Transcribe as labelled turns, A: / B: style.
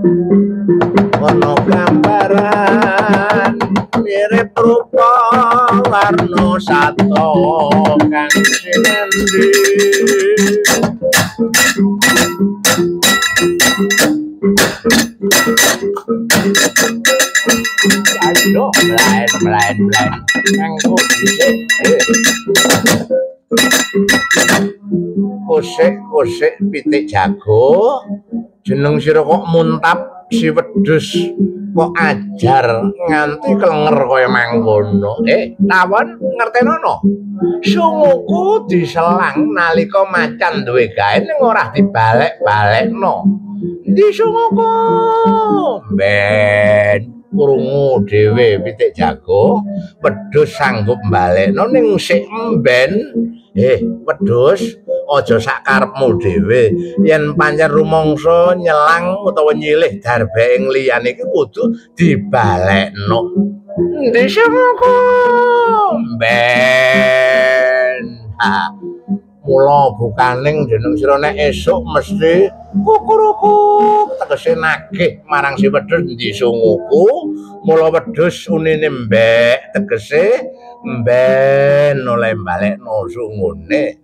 A: Ana gambaran mirip rupa warna sato kang sinandi. Ayo mlaen mlaen mlaen kanggo dhisik. Kosek-kosek pitik jago, jeneng sira kok muntap si wedhus kok ajar nganti klenger kaya mangkono. Tawon ngertenono. Sunguku diselang nalika macan duwe gawe ning ora dibalek-balekno. Endi sunguku? Ben krungu dhewe pitik jago, wedhus sanggup mbalekno ning sik emben. Wedhus, aja sak karepmu dhewe. Yen pancen rumangsa nyelang utawa nyilih darbe ing liyane iki kudu dibalekno. Endi sunguku? Ben. Ha. Mula bukaning jeneng sira nek esuk mesti kukurukuk tegese nagih marang si wedhus endi sunguku. Mula wedhus unine mbek tegese mben oleh balekno sungune.